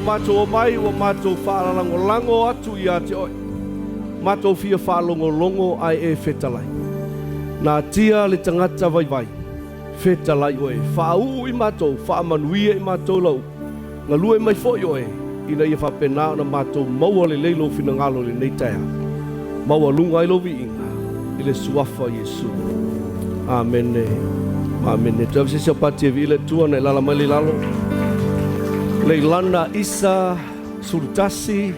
matou omai ua matou faalalagolago atu ia te Oe, matou fia faalogologo ae e fetalai. Natia le tagata vaivai, fetalai Oe, faauu i matou, faamanuia i matou lau upu. Galue mai foi Oe, ina ia faapena ona matou maua lelei Lou finagalo i lenei taeao. Maualuga ai Lou viiga i le Suafa o Iesu. Amene ma amene. Toe ave se isi au pati e vii le Atua na i lala mai le lalo. Leilana Isa 11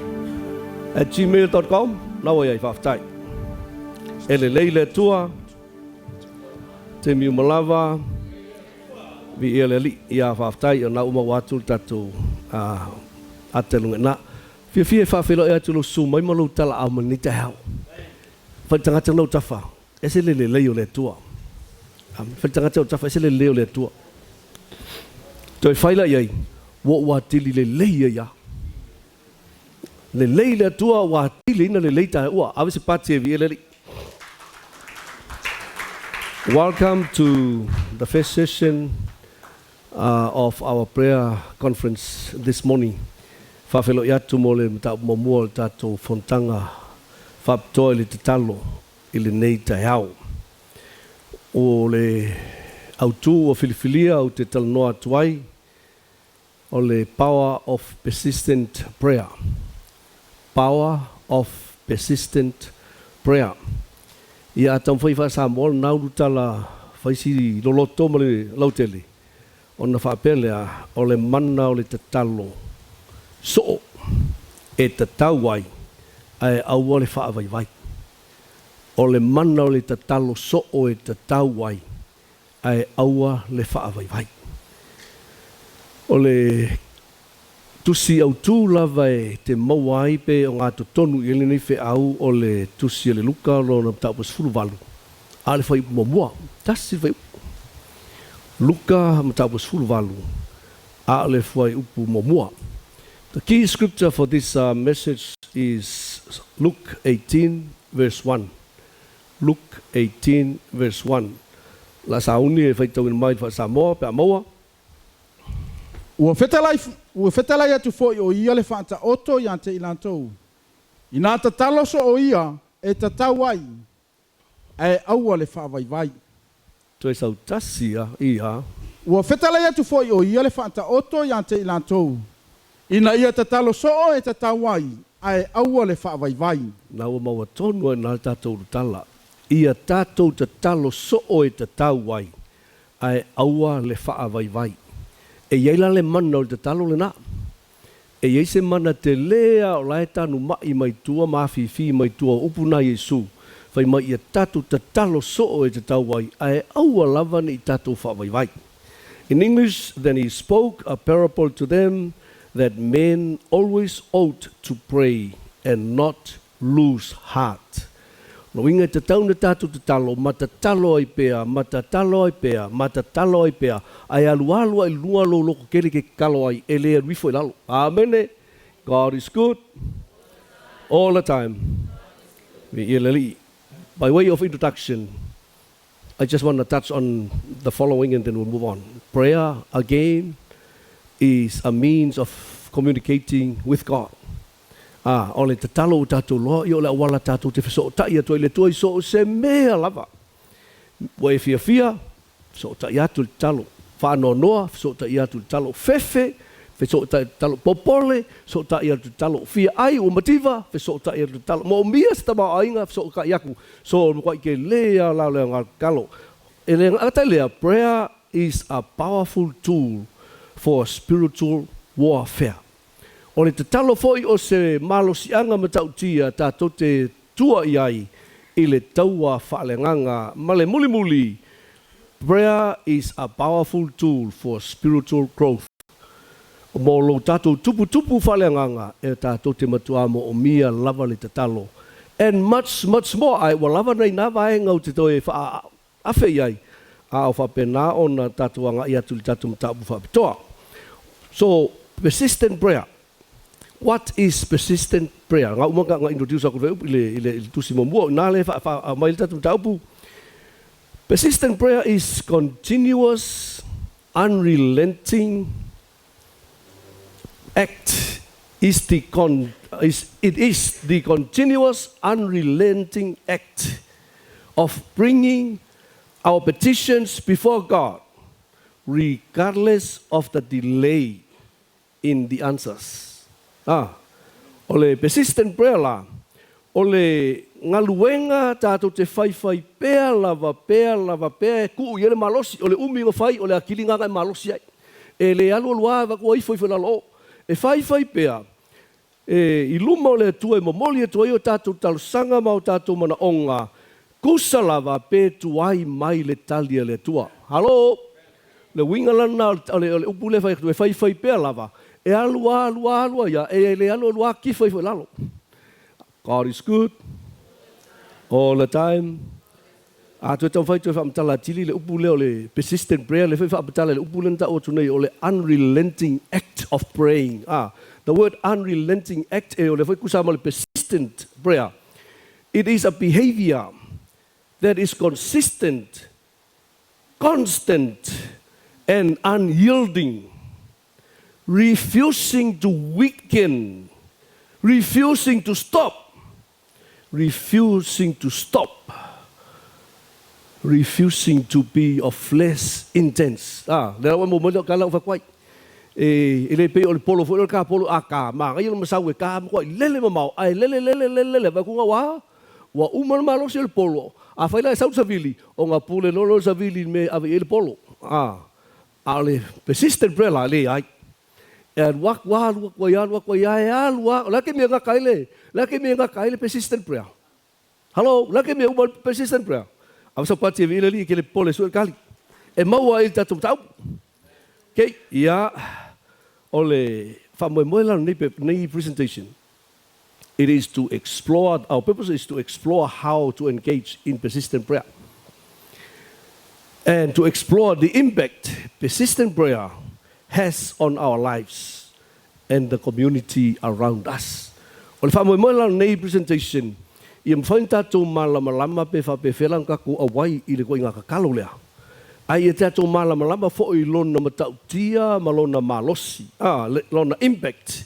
at gmail.com. Na ua iai, faafetai. E lelei le Atua. Taimi uma lava. Viia le Alii. Ia, faafetai, o lena ua maua atu le tatou ata i luga i ina. Fiafia e faafeiloai atu i lou susu mai ma lou talaau mai lenei taeao. Fai le tagata lena o tafa, ese le lelei o le Atua. Fai le tagata o tafa, ese le lelei o le Atua. Toe fai la i ai, ua ou atili lelei ai lava. Lelei le Atua ua atili ai ona lelei taeao. Ua ave se pati e viia le Alii. Welcome to the first session of our prayer conference this morning. Faafeiloai atu mo le mataupu muamua o le tatou fonotaga faapitoa i le tatalo i lenei taeao. O le autu ua filifilia ou te talanoa atu ai o le Power of Persistent Prayer, Power of Persistent Prayer. Ia a taumafai faa-Samoa lena ulu tala fai si loloto ma le lautele, ona faapea lea, o le mana o le tatalo soo e tatau ai ae aua le faavaivai. O le mana o le tatalo soo e tatau ai ae aua le faavaivai. O le tusi autu lava e te maua ai pe ogatotonu i ai lenei feau o le tusi a le Luka lona mataupu 18, a o le fuaiupu muamua, tasi le fuaiupu. Luka mataupu 18, a o le fuaiupu muamua. The key scripture for this message is Luke 18 verse 1. Luke 18 verse 1. La sauni e faitauina mai le faa-Samoa pe a maua. Ua fetalai, ua fetalai atu foi o ia le faataoto ia te i latou, inā tatalo soo ia e tatau ai, ae aua le faavaivai. Toe sautasi a ia. Ua fetalai atu foi o ia le faataoto ia te i latou, ina ia tatalo soo e tatau ai, ae aua le faavaivai. Na ua maua tonu ai na le tatou ulutala, ia tatou tatalo soo e tatau ai, ae aua le faavaivai. E i ai la le mana o le tatalo lena. E i ai se mana telē a o la e tanuma'i mai tua ma afifi mai tua o upu na Iesu, fai mai ia tatou tatalo soo e tatau ai, ae aua lava ne i tatou faavaivai. In English, Then he spoke a parable to them that men always ought to pray and not lose heart. Lona uiga e tatau ona tatou tatalo, ma tatalo ai pea, ma tatalo ai pea, ma tatalo ai pea, ae alualu ae i luga lou loto tele e te tatalo ai, e le alu ifo i lalo. Amene! God is good all the time. Viia le Alii. By way of introduction, I just want to touch on the following and then we'll move on. Prayer, again, is a means of communicating with God. Ā, o le tatalo ua tatou loa, ia o le auala tatou te fesootai atu ai i le Atua i so o se mea lava. Ua e fiafia, fesootai atu i le tatalo. Faanoanoa, fesootai atu i le tatalo. Fefe, fesootai atu i le tatalo. Popole, fesootai atu i le tatalo. Fia ai, ua mativa, fesootai atu i le tatalo. Moomia se tamaoaiga, fesootai atu. So, o le matuai tele lava la o le aoga o le tatalo. E le gata i lea, prayer is a powerful tool for spiritual warfare. O le tatalo foi o se malosiaga matautia tatou te tua i ai i le taua faaleagaga ma le mulimuli, Prayer is a powerful tool for spiritual growth. Mo lo tatou tuputupu faaleagaga e tatou te matuā moomia lava le tatalo. And much, much more. Ae ua lava nei nā vaega ou te toe faaafe i ai, a o faapena ona tatou agai atu i le tatou mataupu faapitoa. So, persistent prayer. What is persistent prayer? Na uma na introduce aku i le, i le, i le tusi muamua, o i nā lea e faaumai ai le tatou mataupu. Persistent prayer is continuous, unrelenting act. Is the con, is, it is the continuous, unrelenting act of bringing our petitions before God, regardless of the delay in the answers. Ah, o le persistent prayer la, o le galuega tatou te faifai pea lava, pea lava, pea e tuu i ai le malosi. O le umi ona fai, o le akili gaga e malosi ai. E le alualu lava avatu ai ifo ifo i lalo o. E faifai pea e i luma o le Atua e momoli atu ai o tatou talosaga ma o tatou manaoga, tusa lava pe tuai mai le tali a le Atua. Halo! Le uiga la lena o le upu lea e fai atu, e faifai pea lava, e alu alu alu ai lava, e le alualu lava kifa ifo i lalo. God is good all the time. A toe taumafai toe faamatala atili le upu lea o le persistent prayer, lea foi faamatala i le upu lea na tau atu nei o le unrelenting act of praying. Ah, the word unrelenting act, e o lea foi tusa ma le persistent prayer. It is a behavior that is consistent, constant and unyielding, refusing to weaken, refusing to stop, refusing to stop, refusing to be of less intense. Ah, lea ua maua mai lau tala ua fai atu ai. E, e le pei o le polo foi lea o le ka polo a ka, manaia le masau e ka matua i lele mamao, ae lele lele lele lele, vaai atu ua, ua uma le malosi o le polo. Afai la e sau le savili, ona pule loa lea o le savili i le mea e ave i ai le polo. Ah, a o le persistent prayer la, e leai. E alu atu, alu atu ai, alu atu ai, ae alu lava. O le a le taimi e gata ai le, o le a le taimi e gata ai le persistent prayer? Hello, o le a le taimi e uma ai le persistent prayer? A sau pati e viia le Alii, e te le popole e sue le tali. E maua ai le tatou mataupu. Okay, ia, o le faamoemoe la o lenei presentation, it is to explore, our purpose is to explore how to engage in persistent prayer and to explore the impact persistent prayer has on our lives and the community around us. O le faamoemoe la o lenei presentation, ia mafai ona tatou malamalama pe faapefea la ona tatou auai i le ituaiga tatalo lea, a ia tatou malamalama foi i lona matautia ma lona malosi, a, lona impact,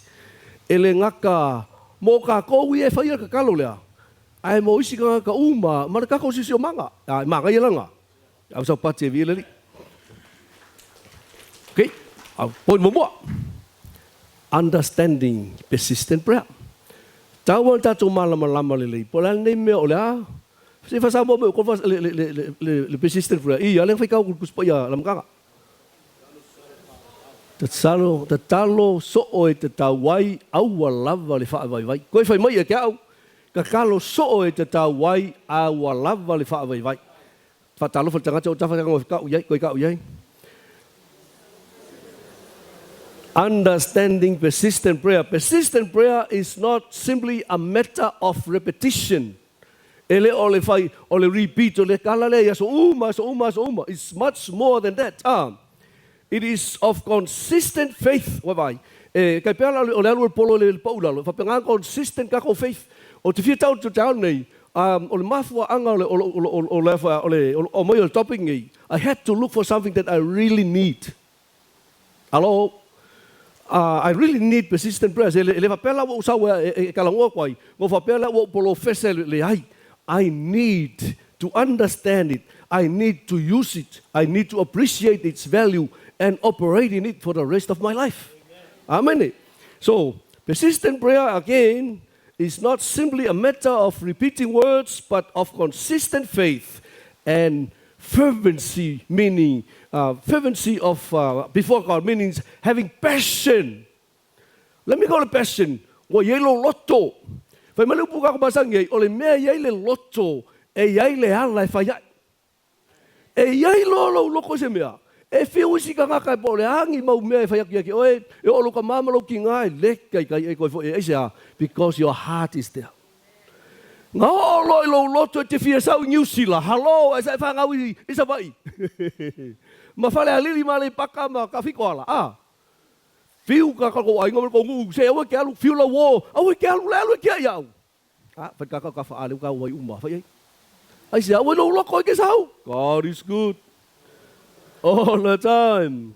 e le gata mo tatou ia e faia le tatalo lea, ae mo isi tagata uma ma le tatou siosiomaga. A, e manaia la lena. Ave sau pati e viia le Alii. Okay, point muamua. Understanding persistent prayer. Tau ona tatou malamalama lelei, po o le a lenei mea o le a? Se i faa-Samoa mai ua le persistent prayer. Ia, lea na faitau atu i le Tusi Paia a Lamataga. Tatalo, tatalo soo e tatau ai, aua lava le faavaivai. Toe fai mai ia te au, tatalo soo e tatau ai, aua lava le faavaivai. Faatalofa i le tagata o tafa taga kau i ai, koe kau i ai. Understanding persistent prayer. Persistent prayer is not simply a matter of repetition. E le o le fai, o le repeat o le tala lea i aso uma, aso uma, aso uma. It's much more than that. Ah. It is of consistent faith. Ua vaai. E kai pea la o le alu o le polo i le pau i lalo. E faapena consistent tatou faith. O te fia tau te ao nei, o le mafuaaga o le, o le, o le, o le, o le aumai o le topic nei, I had to look for something that I really need. Alo, I really need persistent prayers. E le, e le faapea la ua ou sau e, e, e talanoa atu ai, na ou faapea la ua ou polofesa e leai. I need to understand it, I need to use it, I need to appreciate its value and operate in it for the rest of my life. Amen. So, persistent prayer again is not simply a matter of repeating words, but of consistent faith and fervency, meaning fervency of before God, meaning having passion. Let me call it passion. Ua i ai lou loto. Fai mai le upu kako masani ai, o le mea e i ai le loto, e i ai le ala e fai ai. E i ai loa lou loto i se mea, e whiu isi tagata po o le a ni mau mea e fai atu ia te oe, e oo lou tama ma lou tina e le taitai e toe foi e aisea, because your heart is there. Na oo loa i lou loto e te fia sau i Niu Sila, halō, ae sa e fanau i Savaii ma Falealili ma Aleipata ma Tafitoala, a. Whiu ka kou aiga ma le kou nuu, se aua e te alu, whiu lau uō, aua e te alu, le alu e kia iā au. A, fai ka ka whaaleu ka wai uma, fai ai. Aisea, ua lou loko i ke sau. God is good all the time.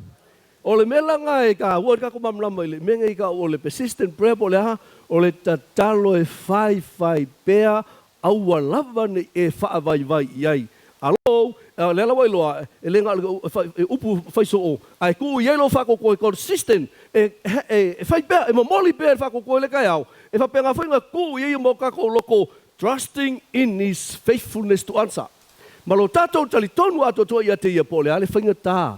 O le mea la lena e taua i le tatou malamalama i le mea nei tau o le persistent prayer po o le a, o le tatalo e faifai pea, aua lava ne i e faavaivai i ai. Alo, o lea la ua iloa, e le na o le upu fai soo, ae tuu i ai lou faatoatoa e consistent, e fai pea, e momoli pea le faatoatoa i le taeao, e faapena foi ona tuu i ai mo tatou loko, trusting in His faithfulness to answer. Ma lo tatou talitonu atoatoa ia te ia, po o le a le faigata,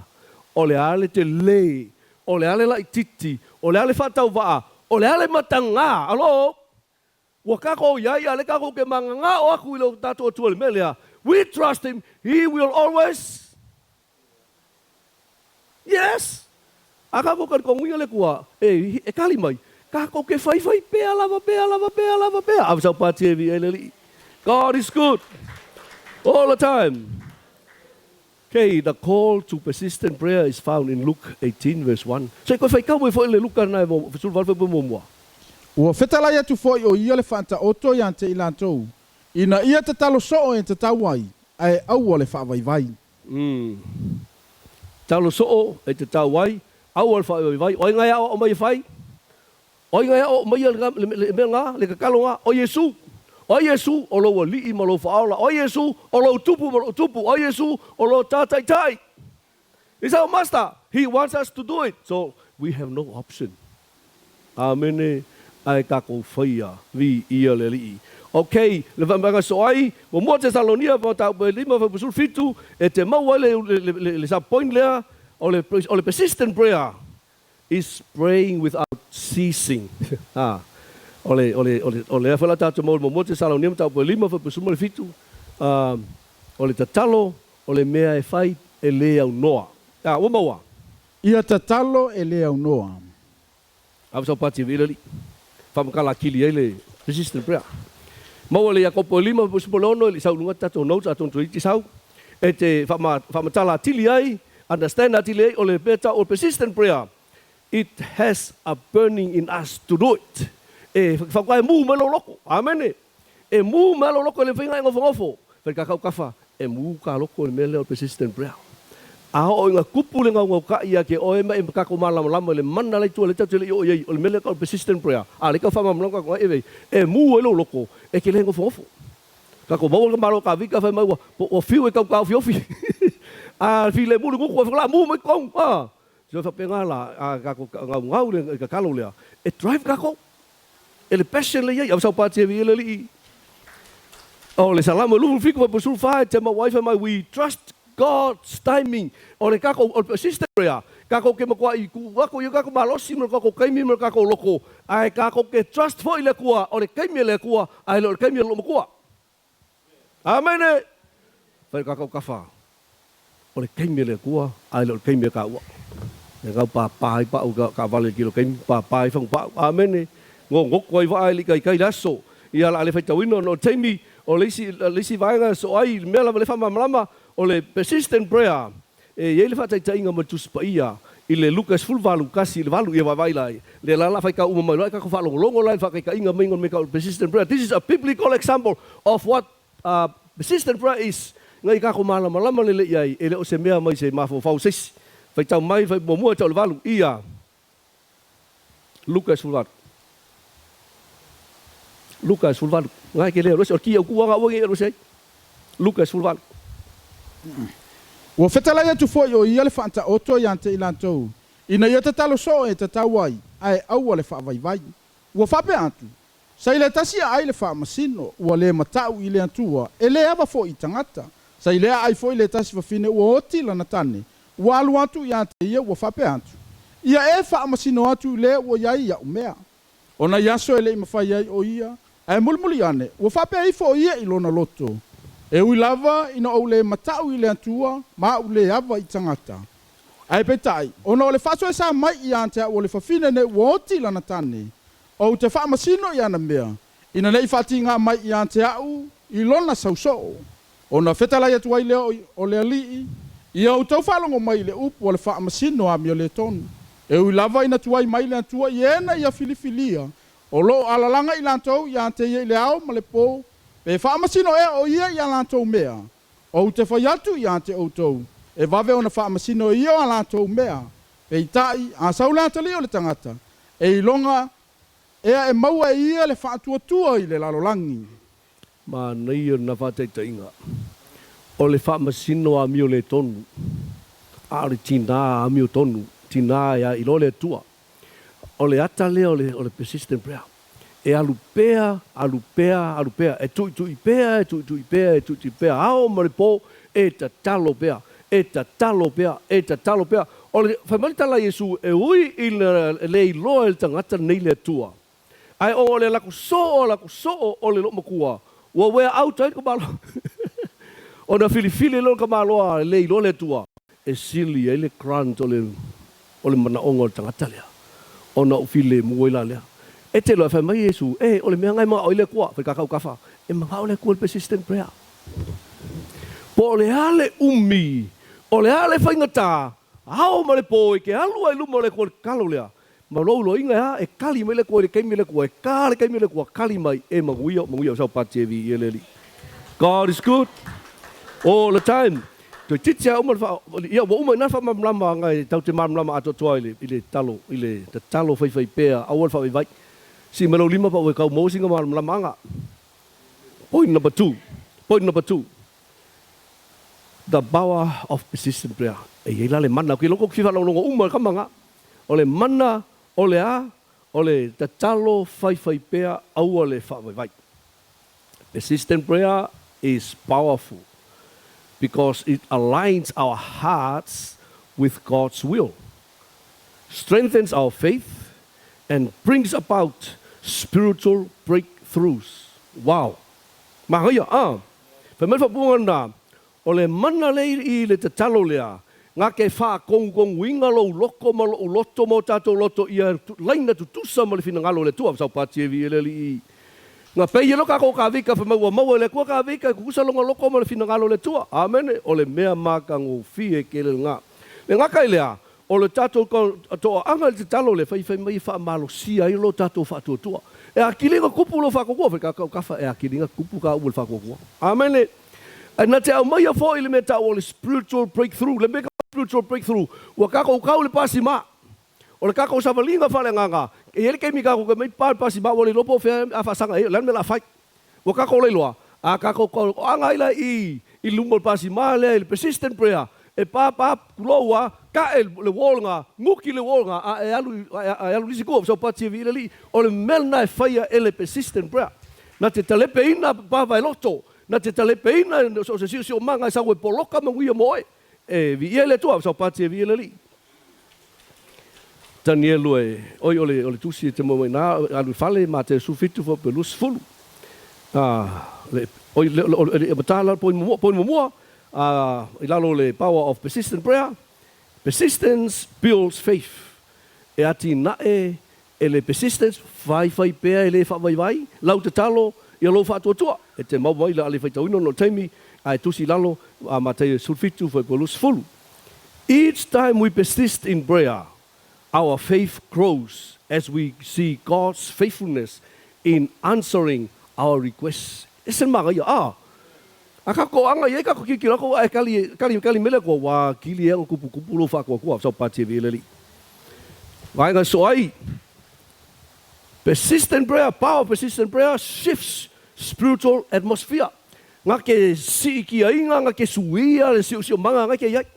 o le a le telē, o le a le laitiiti, o le a le faatauvaa, o le a le mataga. Alo, ua tatou iai a le tatou ke magagao aku i lo tatou Atua i le mea lea. We trust Him, He will always. Yes! A tatou talitonuina le Atua e tali mai, tatou te faifai pea lava pea lava pea lava pea. Ave sau pati e viia i le Alii. God is good all the time. Okay, the call to persistent prayer is found in Luke 18 verse 1. So e koe faitau mai foi le Luka na e 18 foi muamua. Ua fetalai atu foi o ia le faataoto ia te i latou, ina ia tatalo soo e tatau ai, ae aua le faavaivai. Talo soo e tatau ai, aua le faavaivai. O ai ngai aoao mai e fai? O ai ngai aoao mai ia le mea lena, le tatalo lena? O Iesu. O ai Iesu? O lou alii ma lou faaola. O ai Iesu? O lou tupu ma lou tupu. O ai Iesu? O lo ta taitai. He's our master. He wants us to do it. So we have no option. Amene. Ae tatou faia viia le Alii. Ok, le vaevaega so ai, muamua Tesalonia mataupu e 5 fuaiupu 17, e te maua ai le sub point lea, o le persistent prayer is praying without ceasing. Ha. O le o le o le o lea foi la tatou maua i le muamua Tesalonia mataupu e 5 fuaiupu 17, o le tatalo o le mea e fai e le aunoa. A, ua maua. Ia tatalo e le aunoa. Ave sau pati e viia le Alii. Faamatala atili ai le persistent prayer. Maua le Iakopo e 5 fuaiupu 16 e le i sau i luga tatou notes atonu toeitiiti sau. E te faamatala atili ai, understand atili ai o le mea tau o le persistent prayer. It has a burning in us to do it. E whakae e mū mai lou loko. Amene. E mū mai lou loko e le mafai ona e nofonofo. Fai kakau kafa, e mū ka loko i le mea lea o le persistent prayer. A oo ina tupu le gaugaukai ia te oe ma e tatou malamalama i le mana la i tua lea tatou te le i oo i ai, o le mea lea tau o le persistent prayer. A lea tau faamalamalama tatou eve ai, e mū ai lou loko e te le nofonofo. Tatou maua le tamaloa Tavita fai mai ua fiu e tau taofiofi. A filemu le gutu, o le a mū mai totonu. A, so e faapena la, a tatou gaugau i le tatalo lea, e drive tatou. E le passion le iai, ave sau pati e viia le Alii. O le Salamo e 27 fuaiupu 14 e te maua ai fai mai, we trust God's timing. O le tatou, o le persistent prayer, tatou te matuai tuu atu i o tatou malosi ma le tatou taimi ma le tatou loko, ae tatou te trust foi i le Atua, o le taimi a le Atua, ae le o le taimi a le loomatua. Amene! Fai le kakau kafa, o le taimi a le Atua, ae le o le taimi a taua. E gau pāpā ai pau taavale i le kilo taimi, pāpā ai fagupau. Amene! Gogoto ai vaa e le i taitai le aso. Ia o le a le faitauina ona o le taimi, o le isi, le isi vaega e sosoo ai i le mea lava lea e faamalamalama, o le persistent prayer. E i ai le faataitaiga mai le Tusi Paia i le Luka 18, 1 i le 8, ia vaavaai la, lea la o le a faitau uma mai loa, ae tatou faalogologo la i le faataitaiga mai o le mea tau o le persistent prayer. This is a biblical example of what persistent prayer is, ina ia tatou malamalama lelei i ai, e le o se mea mai se mafaufau o se isi. Faitau mai, fai muamua e tau i le 8, ia Luka 18. Luka 18. Ngai ke le alu ese, o le ki au kuaga aua ne i alu ese ai. Luka 18. Ua fetalai atu foi o ia le faataoto ia te i latou, ina ia tatalo soo e tatau ai, ae aua le faavaivai. Ua faapea atu, Sa i le tasi aai le faamasino, ua le matau i le Atua, e le ava foi i tagata. Sa i lea aai foi le tasi fafine ua oti lana tane, ua alu atu ia te ia ua faapea atu, Ia e faamasino atu i le ua i ai a'u mea. O nai aso e le i mafai ai o ia, ae mulimuli ane, ua faapea ifo o ia i lona loto, E ui lava ina ou le matau i le Atua ma a'u le ava i tagata. Ae peitai, ona o le faasoesa mai ia te a'u o le fafine nei ua oti lana tane, ou te faamasino i ana mea, ina ne i faatigā mai ia te a'u i lona sausoo. Ona fetalai atu ai lea o le Alii, Ia outou faalogo mai i le upu a le faamasino amioletonu. E ui lava ina tuai mai le Atua i e na Ia filifilia, o lo o alalaga i latou ia te Ia i le ao ma le po, pe faamasino ea o Ia i a latou mea. Ou te fai atu ia te outou, e vave ona faamasino e Ia o a latou mea. Peitai, a sau le atalii o le tagata, e iloga ea e maua e ia le faatuatua i le lalolagi? Manaia lena faataitaiga. O le faamasino amio le tonu, a o le tinā amiotonu, tinā e a iloa le Atua. O le ata lea o le, o le persistent prayer. E alu pea, alu pea, alu pea, e tuitui pea, e tuitui pea, e tuitui pea, ao ma le po, e tatalo pea, e tatalo pea, e tatalo pea. O le, fai mai le tala a Iesu, e ui ina le iloa e le tagata lenei le Atua, Ae o le laku soo laku soo o le loomatua ua wear out ai le tamaloa. Ona filifili lea o le tamaloa e le iloa le Atua e sili ai le grant o le o le manaoga o le tagata lea ona ou filemu ai la lea. E te iloa e fai mai Iesu, E, o le mea na e manao ai le Atua, fai kakau kafa, e manao le Atua i le persistent prayer. Po o le a le umi, o le a le faigata, ao ma le po e te alu ai i luma o le Atua i le tatalo lea, Ma lou loiga e a, e kali mai le Atua i le taimi a le Atua, e ka le taimi a le Atua, kali mai, e manuia, manuia o sau pati e viia le Alii. God is good all the time. Toeitiiti a uma le faa, ia ua uma i ina le faamalamalamaga e tatou te malamalama atoatoa i le, i le talo, i le tatalo faifaipea, aua le faavaivai. Sii mai lou lima pa ua e tau maua sina malamalamaaga. Point number two, point number two. The power of persistent prayer. E i ai la le mana, ou te iloa tou te fia faalogologo uma i le kama na. O le mana o le a? O le tatalo faifaipea aua le faavaivai. Persistent prayer is powerful because it aligns our hearts with God's will, strengthens our faith and brings about spiritual breakthroughs. Wow! Manaia, a! Fai mai le faaupuga lena, O le mana lea i le tatalo lea, na te faatonutonuina lou loto ma lou loto ma o tatou loto ia laina tutusa ma le finagalo o le Atua. Sau pati e viia le Alii. Na pei e lo tatou Kavika fai mai ua maua e le Atua Kavika e tutusa lona loto ma le finagalo o le Atua. Amene. O le mea matagofie tele lena. Le gata i lea, O le tatou toaaga i le tatalo lea, fai mai e faamalosia ai lo tatou faatuatua. E atili ona tupu lou faatuatua, fai tatou tafa, e atili ona tupu taua i le faatuatua. Amene. Ae na te aumaia foi le mea taua o le spiritual breakthrough. Le mea tau spiritual breakthrough, ua tatou tau i le pasima. O le tatou savaliga faaleagaga, e i ai le taimi tatou te omai pa i le pasima, ua le iloa po o fea a faasaga i ai, o le a le mea o le a fai. Ua tatou lailoa, a tatou toaga ai la i i luma o le pasima lea i le persistent prayer, e pa pa tulou a, tae le wall lena, nuki le wall lena, a e alu a e alu i le isi itu, sau pati e viia le Alii. O le mea lena e faia e le persistent prayer. Na te talepeina pava e loto, na te talepeina so o se siosiomaga e sau e poloka manuia mo oe. E viia le Atua, sau pati e viia le Alii. Tanielu e, oi o le, o le tusi e te moe mai na, alu i fale, Mateo 17 fo pe 20. A, le, oi, le, o, le, le, la poi mua, poi mua, a, i lalo le power of persistent prayer, persistence builds faith. E atinae e le persistence, faifai pea e le faavaivai, lau tatalo ia lou faatuatua. E te mau mai la ale faitauina ona o le taimi, a e tusi i lalo, a Mataio 17 fuaiupu 20. Each time we persist in prayer, our faith grows as we see God's faithfulness in answering our requests. E se manaia, a! A ka toaga i ai ka tilotilo atu ae kali, kali, kali mai le Atua, ua kili ea ona tuputupu lou faatuatua, sau pati e viia le Alii. Vaega e soo ai, persistent prayer, power of persistent prayer shifts spiritual atmosphere. Nga ke siitiaina, nga ke suia le siosiomaga nga ke i ai.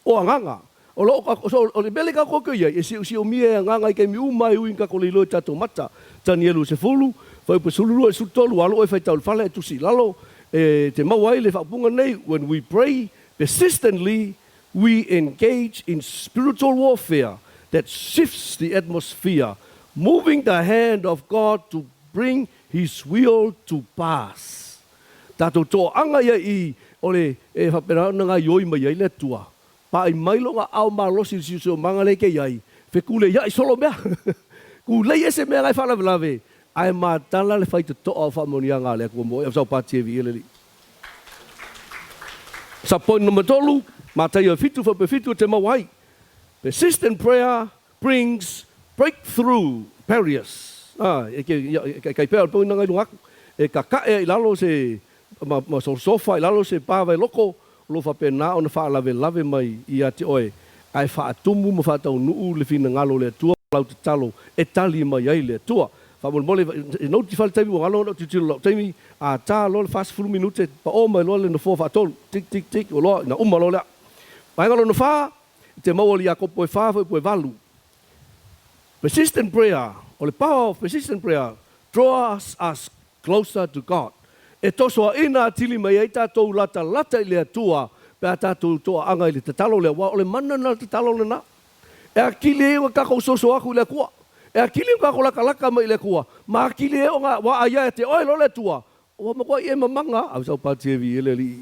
O agaga. O lo o, o le mea lea tatou te i ai, e siosiomia e agaga i taimi uma e ui ina tatou le iloa i tatou mata. Tanielu 10, fuaiupu 12 i le 13, alo oe faitau i le fale ae tusi i lalo, e te maua ai le faaupuga lenei, When we pray persistently, we engage in spiritual warfare that shifts the atmosphere, moving the hand of God to bring His will to pass. Tatou toaaga ia i o le e faapena ona gaioi mai ai le Atua. Paʻi mai lona ao malosi i le siosiomaga lea ke i ai, fekulei solo mea. Kulei ese mea la e faalavelave, ae matala le faitotoa o faamanuiaga a le Atua mo oe. Sau pati e viia le Alii. Sa point number tolu, Mataio e fitu fuaiupu e fitu e te maua ai. Persistent prayer brings breakthrough barriers. A, e ke, ia, e kai pea o le poina ngai lunga aku. E kakaʻe ai i lalo se, ma, ma sofa i lalo se pa vai loko, o lo faapena ona faalavelave mai ia te oe. Ae faatumu ma faataunuu le finagalo o le Atua ma lau tatalo e tali mai ai le Atua. Faamolemole, e notify le taimi ua galo ona ou tilotilo i lau taimi, a ta loa le 40 minute, pao mai loa le nofoa faatolu, tik tik tik, ua loa, ina uma loa lea. Vaega lona fa, e te maua i le Iakopo e fa fuaiupu e valu. Persistent prayer, o le power of persistent prayer draws us closer to God. E tosoaina atili mai ai tatou latalata i le Atua pe a tatou toaaga i le tatalo lea, aua o le mana lena o le tatalo lena. E atili ai ona tatou soso atu i le Atua, e atili ai ona tatou latalata mai i le Atua, ma atili ai ona vaai ia te oe loa le Atua, ua matuai e mamaga. Au pati e le Alii.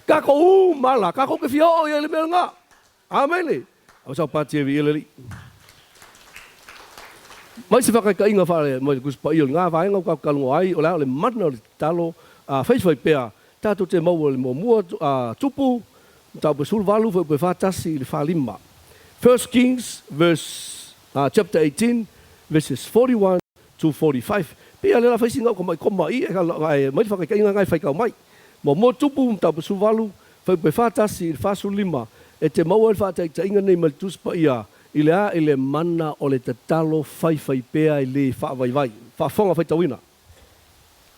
Tatou uma la, tatou te fia oo i ai i le mea lena. Amene. Au pati e le Alii. Mai se whakaitaiga whaare mai le Tusi Paia o le ngā vaega o tatou talanoa ai, o le a o le mana o le tatalo, a faifai pea, tatou te maua i le muamua a Tupu, mataupu e 18, fuaiupu e 41 i le 45. First Kings verse, chapter 18 verses 41 to 45. Pei a lea la fai sina uka mai koma i e ae mai le whakaitaiga ngai whaikau mai. Muamua Tupu, mataupu 18, fuaiupu e 41 i le 45, e te maua ai le whaataitaiga nei mai le Tusi Paia i le a i le mana o le tatalo faifai pea e lē faavaivai. Faafofoga faitauina.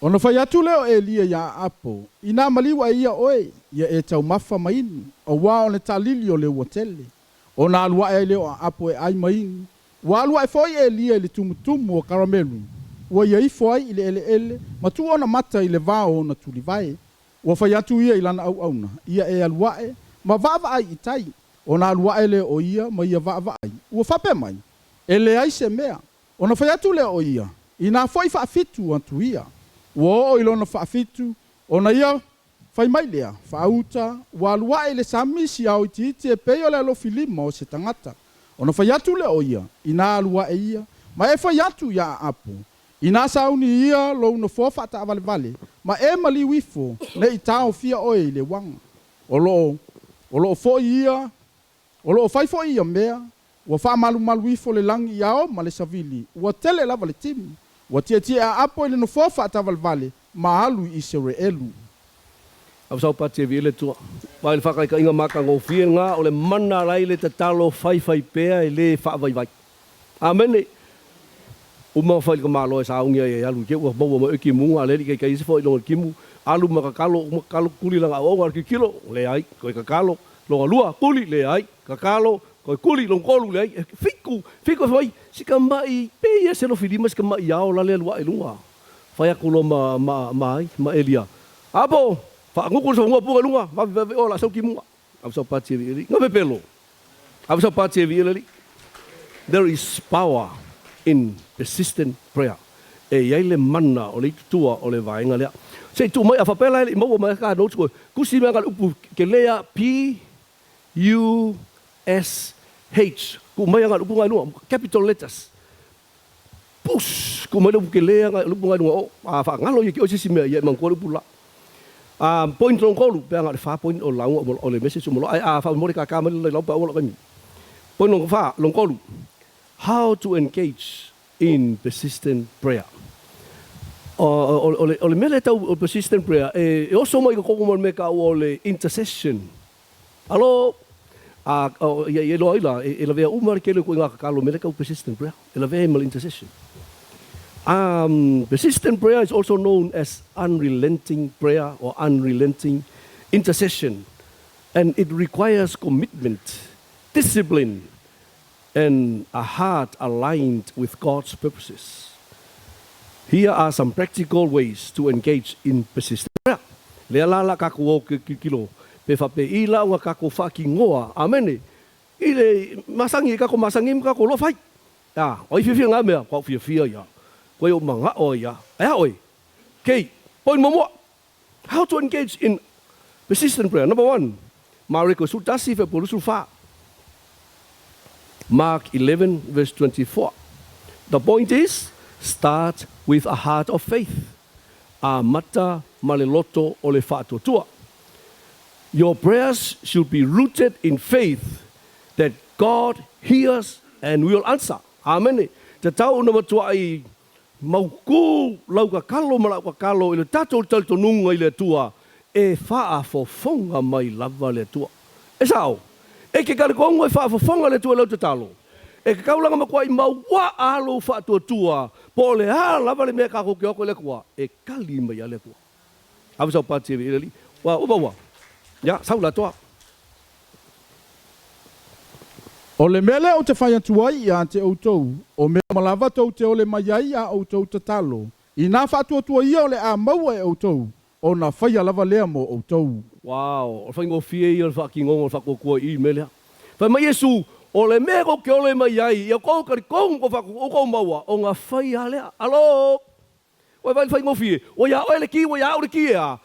Ona fai atu lea o Elia iā Aapo, Inā maliu ae ia oe, ia e taumafa ma inu, auā o le taalili o le ua tele. Ona alu ae ai lea o Aapo e ai ma inu. Ua alu ae foi Elia i le tumutumu o Karamelu, ua ia ifo ai i le eleele ma tuu ona mata i le vao o ona tulivae. Ua fai atu ia i lana auauna, Ia e alu ae ma vaavaai i tai. Ona alu ae lea o ia ma ia vaavaai, ua faapea mai, E leai se mea. Ona fai atu lea o ia, Inā foi faafitu atu ia. Ua oo i lona faafitu, ona ia fai mai lea, Faauta, ua alu ae i le sami si ao itiiti e pei o le alofi lima o se tagata. Ona fai atu lea o ia, Inā alu ae ia, ma e fai atu iā Aapo, Inā sauni ia lou nofoa faataavalevale, ma e maliu ifo, ne i taofia oe i le uaga. O lo o lo o foi ia, o lo o fai foi ia mea, ua faamalumalu ifo le lagi i ao ma le savili, ua tele lava le timu. Ua tietie Aapo i le nofoa faataavalevale ma alu i Isereelu. Au pati e vi le tua. Vai le whakaikainga matagofie ngā o le mana lai le tatalo faifai pea e le whaavaivai. Amene. Uma whai ka malo e saungi ai e alu ke ua maua mai ki munga le ke kai se foi lo kimu alu ma kakalo ma kakalo kuli langa o ngar kilo le ai koi kakalo longa lua kuli le ai kakalo koi kuli long kolu le ai fiku fiku foi sika mai pe ia se lo filima sika mai ao la le lua e lunga fai aku lo ma ma ma ai ma Elia apo fa nguku so ngua puga lunga va va o la sau kimunga au sau pati e nga pepelo au sau pati e vi. There is power in persistent prayer. E iai le mana o le itutua o le vaega lea. Se i tuu mai a faapea la i maua mai ka notes koe. Kusi mea ka le upu ke lea P U S H. Ku mai nga le upu ngai lunga, capital letters. Push, ku mai le upu ke lea ngai le upu ngai lunga o a faagalo ia ki o se isi mea ia e manatua le upu la. A point lona tolu, pe aga le fa point o lauga o le message o mo loa ai a faamolemole kākā mai le lau pa ua lou taimi. Point lona fa, lona tolu, how to engage in persistent prayer. O le mea lea tau o persistent prayer, e oso mai i totonu ma le mea taua o le intercession. Alo, a, o, ia, ia iloa ai la, e lavea uma le tele o ituaiga tatalo mea lea tau persistent prayer. E lavea ai ma le intercession. Persistent prayer is also known as unrelenting prayer or unrelenting intercession, and it requires commitment, discipline, and a heart aligned with God's purposes. Here are some practical ways to engage in persistent prayer. Lea la la kakou o ke kilo pe faapei la ona kakou faakigoa. Amene. I le masangi kakou masangi ma kakou loa fai. A, o ai fiafia ngā mea, kua fiafia ia. Koe o manga'o ia. E a oe. Kei, point muamua. How to engage in persistent prayer. Number one, Mareko 11 fuaiupu 24. Mark 11 verse 24. The point is, start with a heart of faith. Amata ma le loto o le faatuatua. Your prayers should be rooted in faith that God hears and will answer. Amene. Tatau ona matuai mautū lau tatalo ma lau tatalo i le tatou talitonuga i le Atua e faafofoga mai lava le Atua. E sao. E ke kalikogu e faafofoga le Atua i lau tatalo. E ke kaulaga matuai mauaa lou faatuatua, po o le a lava le mea kakou te o atu ai le Atua, e kali mai lava le Atua. Ave sau pati e le Alii. Ua uma ua. Ia, sau le atoa. O le mea lea ou te fai atu ai ia te outou, o mea uma lava tou te ole mai ai a outou tatalo, inā faatuatua ia o le a maua e outou, ona faia lava lea mo outou. Wow, o le faigofie ia o le faatinoga o le faatuatua i i le mea lea. Fai mai Iesu, O le mea tou te ole mai ai, ia outou talitonu tou faatuatua, outou maua, ona faia lea. Alo! Ua vaai i le faigofie, ua ia oe le ki, ua ia au le ki e a.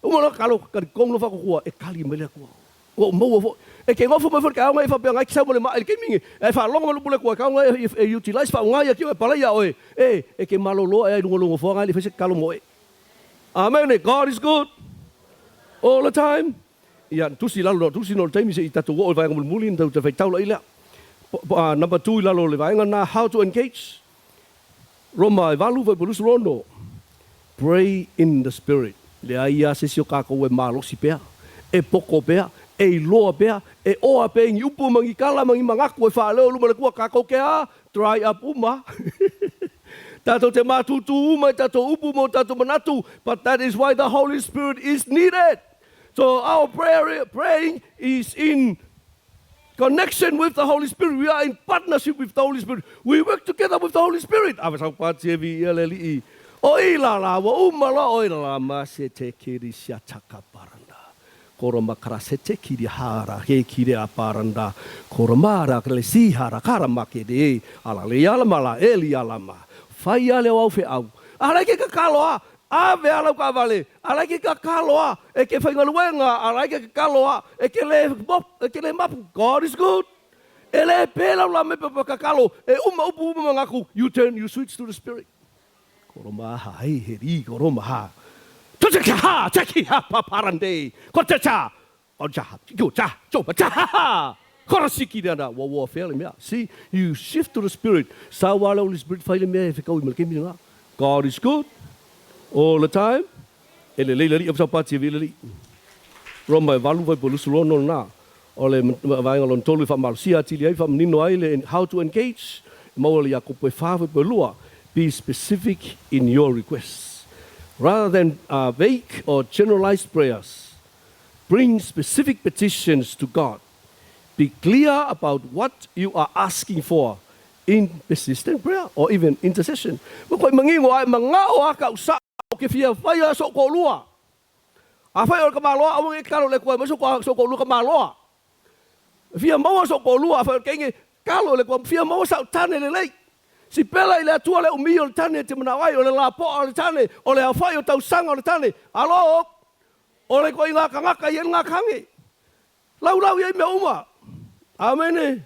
Uma loa tatalo, talitonu loa faatuatua, e tali mai le Atua. Ua ou maua foi. E te nofo mai foi i le taeao nei faapea na e te sau ma le maa i le taimi nei, ae faalogo mai le upu a le Atua e tatau ona e utilize, faaaoga ia tio e palai ia oe, e, e te malolo ae ai i luga o lou nofoaga ae le i fai se tatalo mo oe. Amene! God is good all the time. Ia, na tusi i lalo, na tusi no le taimi se i tatou oo i le vaega mulimuli, na tatou faitau laʻi lea. Number two i lalo o le vaega lena, how to engage. Roma e valu, fuaiupu 26, Pray in the Spirit. Leai lava se isi o kakou e malosi pea, e poko pea, e iloa pea, e oa pea i ni upu ma ni tala ma ni manatu e faaleo i luma o le Atua, kakou ke a dry up uma. Tatou te mātūtū uma i tatou upu ma o tatou manatu, but that is why the Holy Spirit is needed. So our prayer, praying is in Connection with the Holy Spirit, we are in partnership with the Holy Spirit, we work together with the Holy Spirit. Ave sau pati e viia le Alii. O i la la, ua uma loa o i la la, ma se te kiri sia taka paranda. Koro makara se te kiri hara, he kiri a paranda. Koro mara le si hara, kara ma ke de, ala le ala ma la, eli ala ma. Fai ale o au feau. Ala ke kakalo a, Ave a lau kaavale, ala ke kakalo a, e ke faigaluega, ala ke kakalo a, e ke le e ke le mapu. God is good. E le pe lau la me pepa kakalo, e uma upu uma mangaku, you turn, you switch to the spirit. Koroma ha hei he ri koroma ha. Tuta ka ha, taki ha pa parande. Ko te cha, o cha, yo cha, cho pa cha ha ha. Kora siki le ana, wa wa fea le mea. See, you shift to the spirit. Sa wa le Holy Spirit fai le mea e whekau i malakemi nga. God is good all the time. E lelei le alii o Saupati e vili alii. Roma e valu 8.26 lena. O le vaega lona tolu e faamalosia atili ai, faamanino ai le how to engage, e maua le Iakopo e 4.2, Be specific in your requests. Rather than vague or generalized prayers, bring specific petitions to God. Be clear about what you are asking for in persistent prayer or even intercession. Ua koe manino ae manao a kau sa o ke fia fai a so koʻolua. A fai o le kamaloa aua nge kalo le koe mai so so koʻolua kamaloa. Fia maua so koʻolua a fai o le kenge kalo le koe fia maua sau tane lelei. Si pela i le Atua le umi o le tane e te manao ai, o le lapoa o le tane, o le aofai o tausaga o le tane. Alo, o le koe i ngā kangaka i e ngā kange. Laulau i ai mea uma. Amene.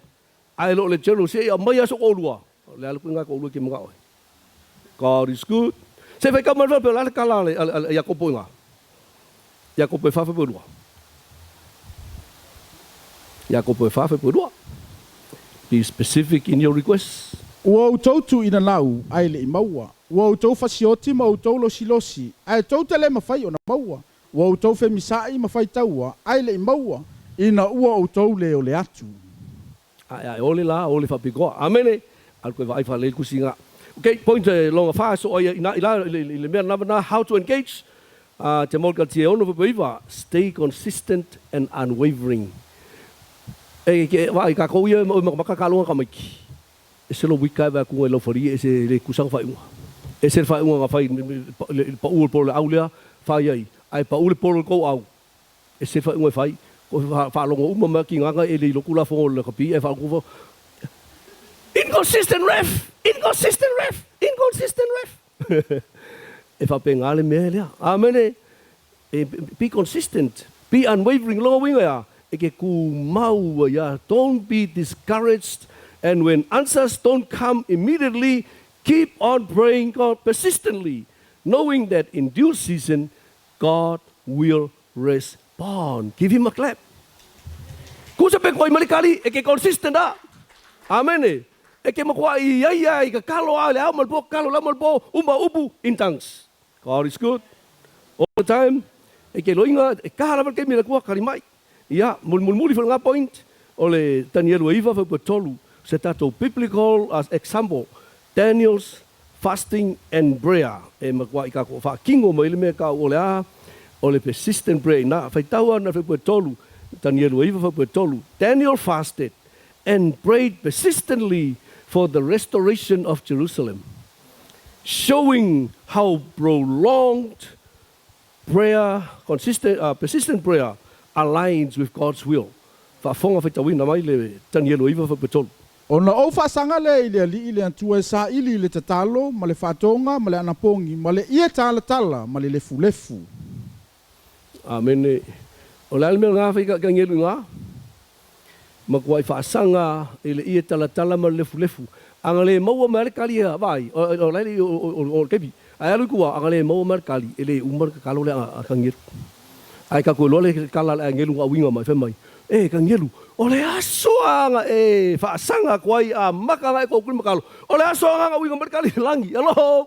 Ae le o le general se i aumai aso koʻolua. O le a le kuiga koʻolua ke manao ai. God is good. Se fai kau mai le o le a le kala a le Iakopo i nga. Iakopo e fa fai lua. Iakopo e fa fai lua. Be specific in your requests. Ua outou tuuina lau, ae le i maua. Ua outou fasioti ma outou losilosi, ae tou te le mafai ona maua. Ua outou femisaʻi ma faitaua, ae le i maua, ina ua outou lē ole atu. Ae ae ole la ole faapitoa. Amene! Alu koe vaai faalelei tusi nga. Ok, point e longa fa so ai ina ila i le mea lava na how to engage a te maoli ka tie ono pe iva stay consistent and unwavering. E ke vaai ka kou ia o maka ka longa ka maiki. E se lo wika e vai kunga i lau falie e se le kusanga faaiuga. E se le faaiuga nga fai le pau o le polo le au lea fai ai, ae pau le polo i kou au. E se faaiuga e fai, ko faalogo uma mai ki nganga e le iloku la fongo le kapi e faalogo Inconsistent ref! Inconsistent ref! Inconsistent ref! E faapena le mea lea. Amene! E be consistent, be unwavering, lona uiga ea, e ke kumau ai a, don't be discouraged and when answers don't come immediately, keep on praying God persistently, knowing that in due season God will respond. Give him a clap. Kusa pe koi malikali, e ke consistent a. Amene. E ke makuaʻi i ai ia i ka kalo a le ao ma le po, kalo le ao ma le po, uma upu in tongues. God is good all the time. E ke loiga, e kaha lava le taimi le Atua, kali mai. Ia, mulimulimuli foi lena point. O le Tanielu e 9 fuaiupu e 3, se tatou biblical example, Daniel's fasting and prayer, e matuai tatou faatino mai le mea e tau o le a? O le persistent prayer ina. Faitau ana le fuaiupu e 3, Tanielu e 9 fuaiupu e 3, Daniel fasted and prayed persistently for the restoration of Jerusalem, showing how prolonged prayer, consistent, persistent prayer aligns with God's will. Faafofoga faitauina mai le Tanielu e 9 fuaiupu e 3. Ona ou faasaga lea i le Alii le Atua e saili i le tatalo ma le faatoga ma le anapogi ma le ie talatala ma le lefulefu. Amene. O le a le mea lena fai Tanielu i ina? Matuai faasaga i le ie talatala ma le lefulefu. A na le maua mai lava le tali a vaai, o la e le i o le taimi. Ae alu i tua, a na le maua mai le tali, e le uma le tatalo lea a Tanielu. Ae tatou iloa le tala a le agelu na auina mai, fai mai, E Tanielu, o le aso a na e faasaga atu ai a maka na e tou kuli matalo, o le aso a na auina mai le tali i le lagi. Aloha!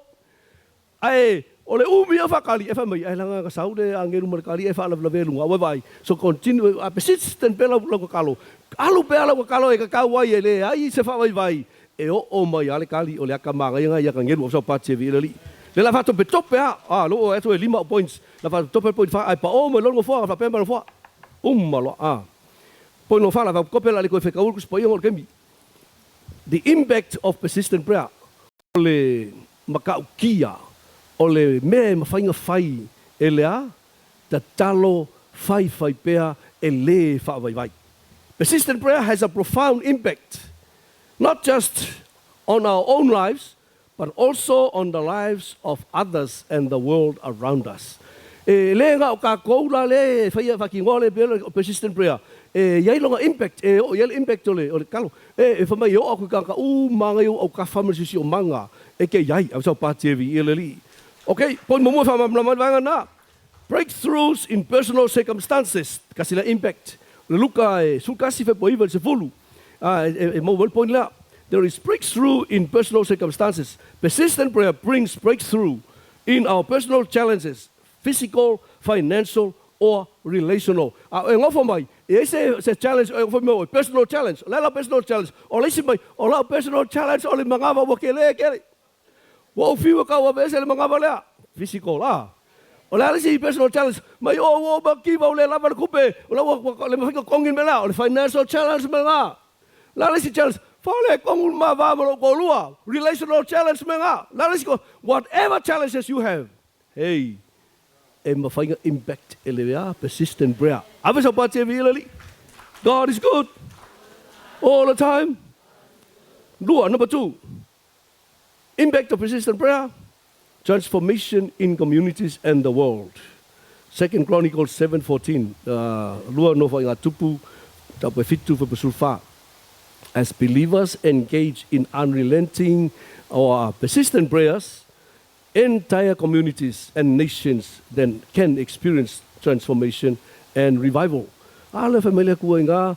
Ae o le umi ia faatali, e fai mai, ae leaga na sau le agelu ma le tali e faalavelave i luga, ua vaai, so continue, a persistent pea lau tatalo, alu pea lau tatalo e tatau ai e leai se faavaivai, e oo mai lava le tali o le ata manaia lena ia Tanielu au saupati e viia le Alii. Lea la faatopetope a, a lou oo atu e lima au points, la faatopetope le point fa, ae pao mai loa le nofoa, faapea mai le nofoa, uma loa, a. Point no fa la faatope la le toe fetaua le Tusi Paia ona o le taimi. The impact of persistent prayer. O le matautia o le mea e mafai ona fai e le a tatalo faifai pea e lē faavaivai. Persistent prayer has a profound impact not just on our own lives but also on the lives of others and the world around us. E lē na o tatou la lea e faia faatinoa le mea o persistent prayer e i ai lona impact, e oo i ai le impact o le tatalo. E, e fai mai e oo atu i tagata uma lava ia ua autafa ma le siosiomaga e te i ai, a sau pati e viia le Alii. Ok, point muamua e faamalamalama ai le vaega lena. Breakthroughs in personal circumstances, kasi lea impact. O le Luka e 11 Fepuari 9 i le 10, a, e, e maua mai le point lea. There is breakthrough in personal circumstances. Persistent prayer brings breakthrough in our personal challenges, physical, financial or relational. A e nofo mai, e i ai se, se challenge, e nofo mai oi, personal challenge. O le a lau personal challenge? O le isi mai, o lau personal challenge o le manava ua kele kele. Ua ou fiu e tauaveese le manava lea. Physical, a. O le a le isi personal challenge? Mai o ua uma kiva ua le lava le tupe, o la ua le mafai ona totogi le mea lea. O le financial challenge mea lena. O le a le isi challenge? Faaletonu le ma va ma lou toalua. Relational challenge mea lena. O le a le isi, whatever challenges you have, hey, e mafai ona impact e le a persistent prayer. Ave sau pati e viia le Alii. God is good all the time. Lua, number two, impact of persistent prayer, transformation in communities and the world. Second Chronicles 7:14, lua Nofoaiga Tupu, taupe fitu fuaiupu 14. As believers engage in unrelenting or persistent prayers, Entire communities and nations then can experience transformation and revival. A le fai mai le Atua i ngā,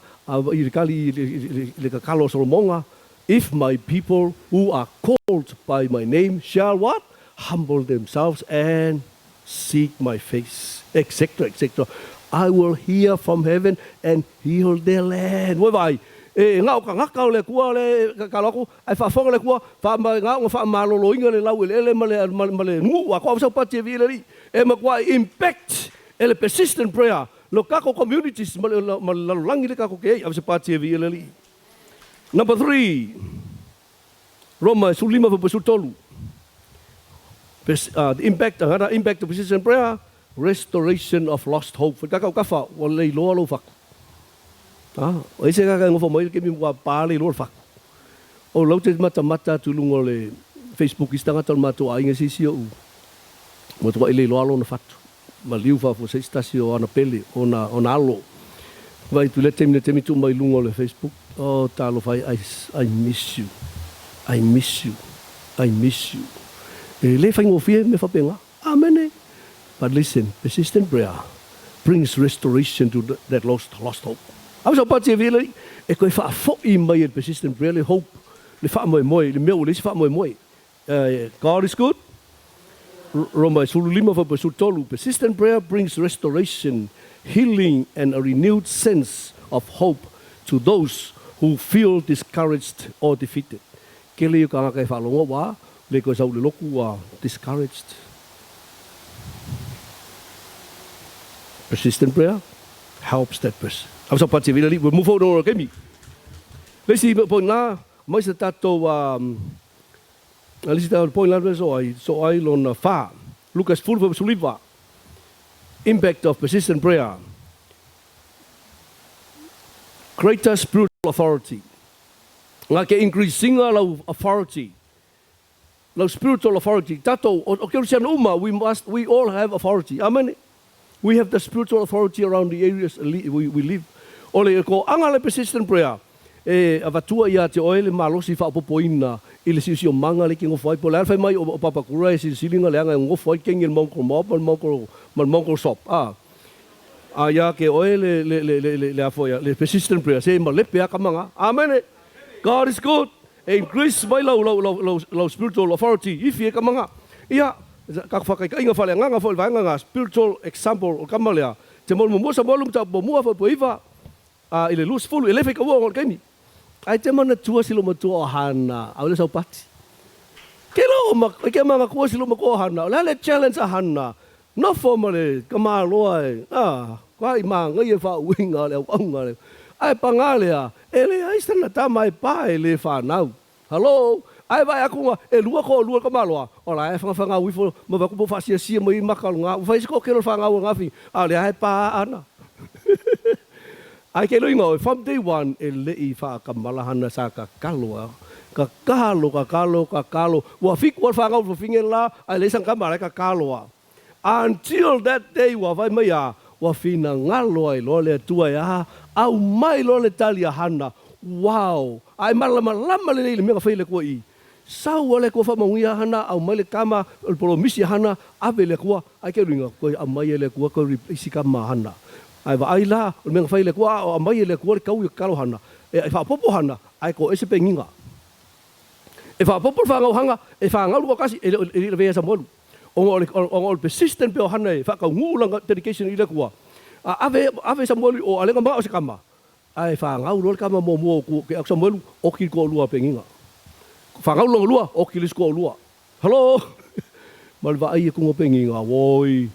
i le kali i le kakalo o Solomonga, If my people who are called by my name shall what? Humble themselves and seek my face, etc. Etc. I will hear from heaven and heal their land. Ua vaai, e ngā o kangaka o le Atua le kakalo aku, Ae faafofoga le Atua, faamagao na faamaloloina le laueleele ma le, ma, ma le nuu atoa sau pati e viia le Alii. E matuai impact e le persistent prayer lo tatou communities ma le, ma le lalolagi le tatou te ai. Ave se pati e viia le Alii. Number 3, Roma e 15 fuaiupu 13. The impact, another impact of persistent prayer, restoration of lost hope. Faitaka kafa, ua le iloa lou fatu. A, o ai se kaka e nofo mai le kemi ua pa le iloa le fatu. O lau te matamata atu i luga o le Facebook i se tagata o le matou aiga se isi oʻu ua matuai le iloa lona fatu. Maliu faafuasei se tasi o ana pele, ona, ona alo. Vaai atu i lea taimi, lea taimi tuu mai i luga o le Facebook, oh talofa e, I, I miss you, I miss you, I miss you. E le faigofie mea faapena. Amene! But listen, persistent prayer brings restoration to that lost, lost hope. Ave sau pati e vila i, e koe faafoi mai e le persistent prayer le hope, le faamoemoe, le mea ua leai se faamoemoe. God is good. Roma e 15 fuaiupu 13, Persistent prayer brings restoration, healing and a renewed sense of hope to those who feel discouraged or defeated. Kele ia o tagata e faalogo ua le toe sau i le lotu ua discouraged. Persistent prayer helps that person. Ava sa pati vila li, we move forward o kemi. Le isi point la, mai se tatou a le isi tatou point la so ai, so ai lona fa. Luka 10 19. Impact of persistent prayer. Greater spiritual authority. Nga ke increasinga lau authority. Lau spiritual authority. Tatou, o Kerisiano uma, we must, we all have authority. Amen. We have the spiritual authority around the areas we live. O le koaga le persistent prayer, e avatua ia te oe le malosi faaopoopoina i le siosiomaga le ke gofo ai. Po o le a le fai mai o Papakura e silisiliga leaga e gofo ai kengi e le Mongrel Mob ma le Mongrel, ma le Mongrel Sop. A, a ia ke oe le, le, le, le, le, le a foi le persistent prayer, se malepe a kamaga. Amene! God is good. E increase mai lau, lau, lau, lau, lau spiritual authority ifi e kamaga. Ia, ka whakaikainga whale anganga fo le vaenga nga spiritual example o kama lea. Te mo mua sa mo lu mata mua fo po iva a i le 20 e le fai kaua o le kaimi. Ai te manatua si lo matua o Hana, au le saupati. Ke lo ma ke manga kua si lo matua o Hana, o le ale challenge a Hana. Nofo ma le tamaloa e, a, kua i māngai e faauiga o le auaunga le. Ae pagā lea, e leai sana tama e pā e lē whānau. Hello! Ae vae aku nga, e lua toalua le tamaloa, o la e whangawhangau ifo ma vae aku po whaasiasia mai i maka o nga, ua whai se toatele o le whangau o nga whing, a lea e pā ana. Ae ke loinga oe, from day one, e leʻi whaakamala hana sa kakalo a, kakalo, kakalo, kakalo, ua fiku a le whangau fafine la, ae leai sana tama, la e kakalo a. Until that day ua vaai mai a, ua finagalo ai loa le Atua e a, aumai loa le tali a Hana, wow! A e malamalama lelei i le mea na fai e le Atua i. Sau a le Atua faamanuia a Hana, aumai le tama, o le polomisi a Hana, ave i le Atua, ae ke luiga, toe aumai e le Atua toe replace tama a Hana. Ae vaai la, o le mea na fai e le Atua, a o aumai e le Atua le taui o tatalo Hana, e faaopoopo Hana, ae toese Penina. E faaopoopo le faagauhaga, e fagau le toatasi, e le i lavea ia Samuelu. Ona o le, ona o le persistent pea o Hana e faataunuu lana dedication i le Atua, a ave, ave Samuelu i o, a le na manao se tama, ae fagau loa le tama muamua o ku, ke aku Samuelu, oki le toalua a Penina. Fagau lona lua, oki le isi toalua. Hello! Ma le vaai atu o Penina, oi,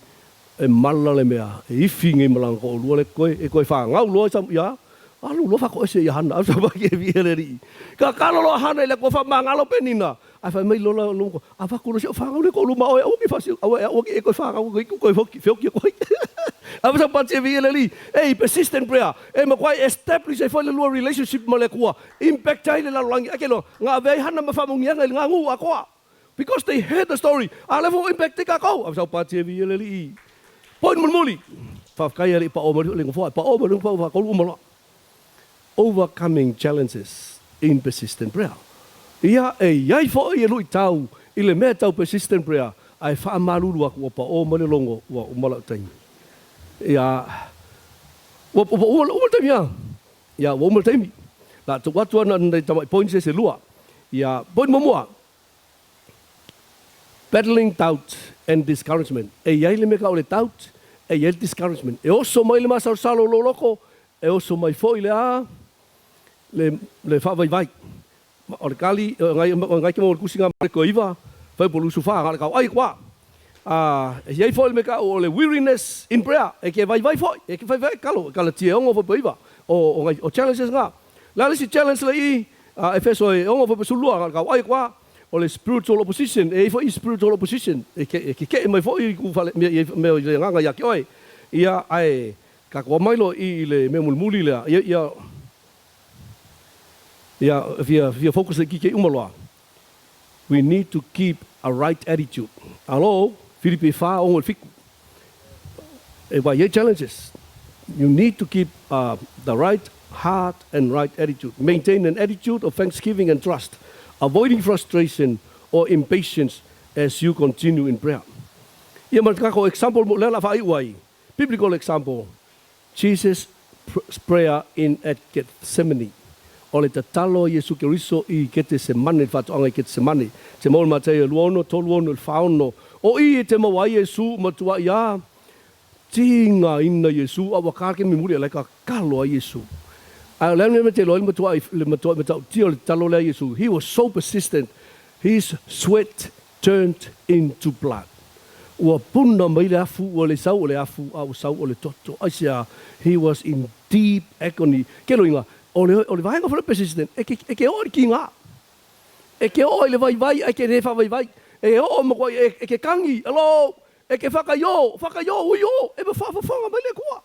e mala le mea, e ifi nei ma lana toalua le koe, e toe fagau loa i ia, alu loa faatoese ia Hana, e le alii. Tatalo loa Hana i le Atua faamagalo Penina, Ae fai mai lola lo avatu loa si au fanau lea toalua ma oe, aua ke faaseu, aua aua ke e toe fanau nei ku toe feoki atu ai. Ava sa pati e viia le Alii, ei, persistent prayer, e matuai establish ai foi le lua relationship ma le Atua, impact ai le lalolagi, ae ke iloa, na ave ai Hana ma faamanuiaga i le gagū atoa, because they heard the story, a lea foi ua impact ai tatou. Ava sa pati e viia le Alii. Point mulimuli, faafetai e le i paoa mai le nofoa, e paoa mai le nofoa ua faatolu uma loa. Overcoming Challenges in Persistent Prayer. Ia, e i ai foi e luitau i le mea tau persistent prayer, ae faamalulu atu ua paʻō mai le logo ua uma la'u taimi. Ia, ua, ua, ua uma le taimi a? Ia, ua uma le taimi. La tuu atu ana nai tamai points e se lua. Ia, point muamua, Battling doubt and discouragement. E i ai le mea tau o le doubt, e i ai le discouragement. E oso mai le masalosalo o lou loko, E oso mai foi le a le le faavaivai. O le kali ngai ngai ke mo le kusi nga mareko iva fai po lusu fa nga le kau ai kwa. A e iai foi le me kau o le weariness in prayer e ke vaivai foi e ke vaivai kalo kala tie ongo foi po iva o o ngai o challenges nga. Le a le isi challenge le i a Efeso e ongo foi po sulua nga le kau ai kwa o le spiritual opposition e i foi spiritual opposition e ke e kekeʻe mai foi ku fale mea i mea i le agaga ia te oe. Ia ae Ka koa mai loa i i le mea mulimuli lea, ia, ia, ia, fia, fia focus le kikei uma loa. We need to keep a right attitude. Alo, Filipi 4, 6 i le 7. E wai ai challenges. You need to keep the right heart and right attitude. Maintain an attitude of thanksgiving and trust, avoiding frustration or impatience as you continue in prayer. Ia ma le tatou example mo lea o le a faaiu ai. Biblical example, Jesus prayer in at Gethsemane, o le tatalo a Iesu Keriso i Ketesemane, le faatoaga i Ketesemane, te maua i Mataia 26, 36 i le 46. O i e te maua ai Iesu matuai a tigaina Iesu, a ua ka ke mimuli a lae tatalo ai Iesu. Ae o le a le mea e te iloa ai le matuai, le matuai matautia o le tatalo lea a Iesu? He was so persistent, his sweat turned into blood. Ua puna mai le afu, ua le sau o le afu, a ua sau o le toto. Aisea? He was in deep agony. Ke loiga, o le, o le vaega foi o le persistent, e ke, e ke oo i le kigā. E ke oo i le vaivai, ae ke le faavaivai. E oo makuai, e, e ke kagi, hello, e ke whakaiō, whakaiō, uiō, e ma whaafofoga mai le Atua.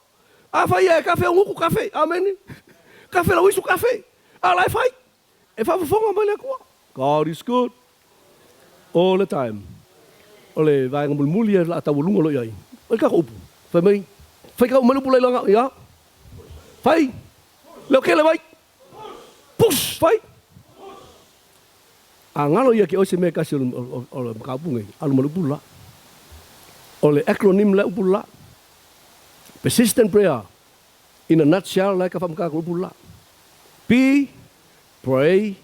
Afai e kafe o nguku kafe, amene. Kafe lau isu kafe, a la e fai. E whaafofoga mai le Atua. God is good all the time. O le vaega mulimuli e la taualuga lo iai. O le kako upu. Fai mai, fai kau mai le upu lai langa, ia. Fai, leo kele mai. Push! Fai! A galo ia ke oe se mea e kasi o le mataupu nei, alu ma le upu la. O le acronym lea upu la. Persistent prayer in a nutshell la e ka whaamaka ko upu la. P, pray,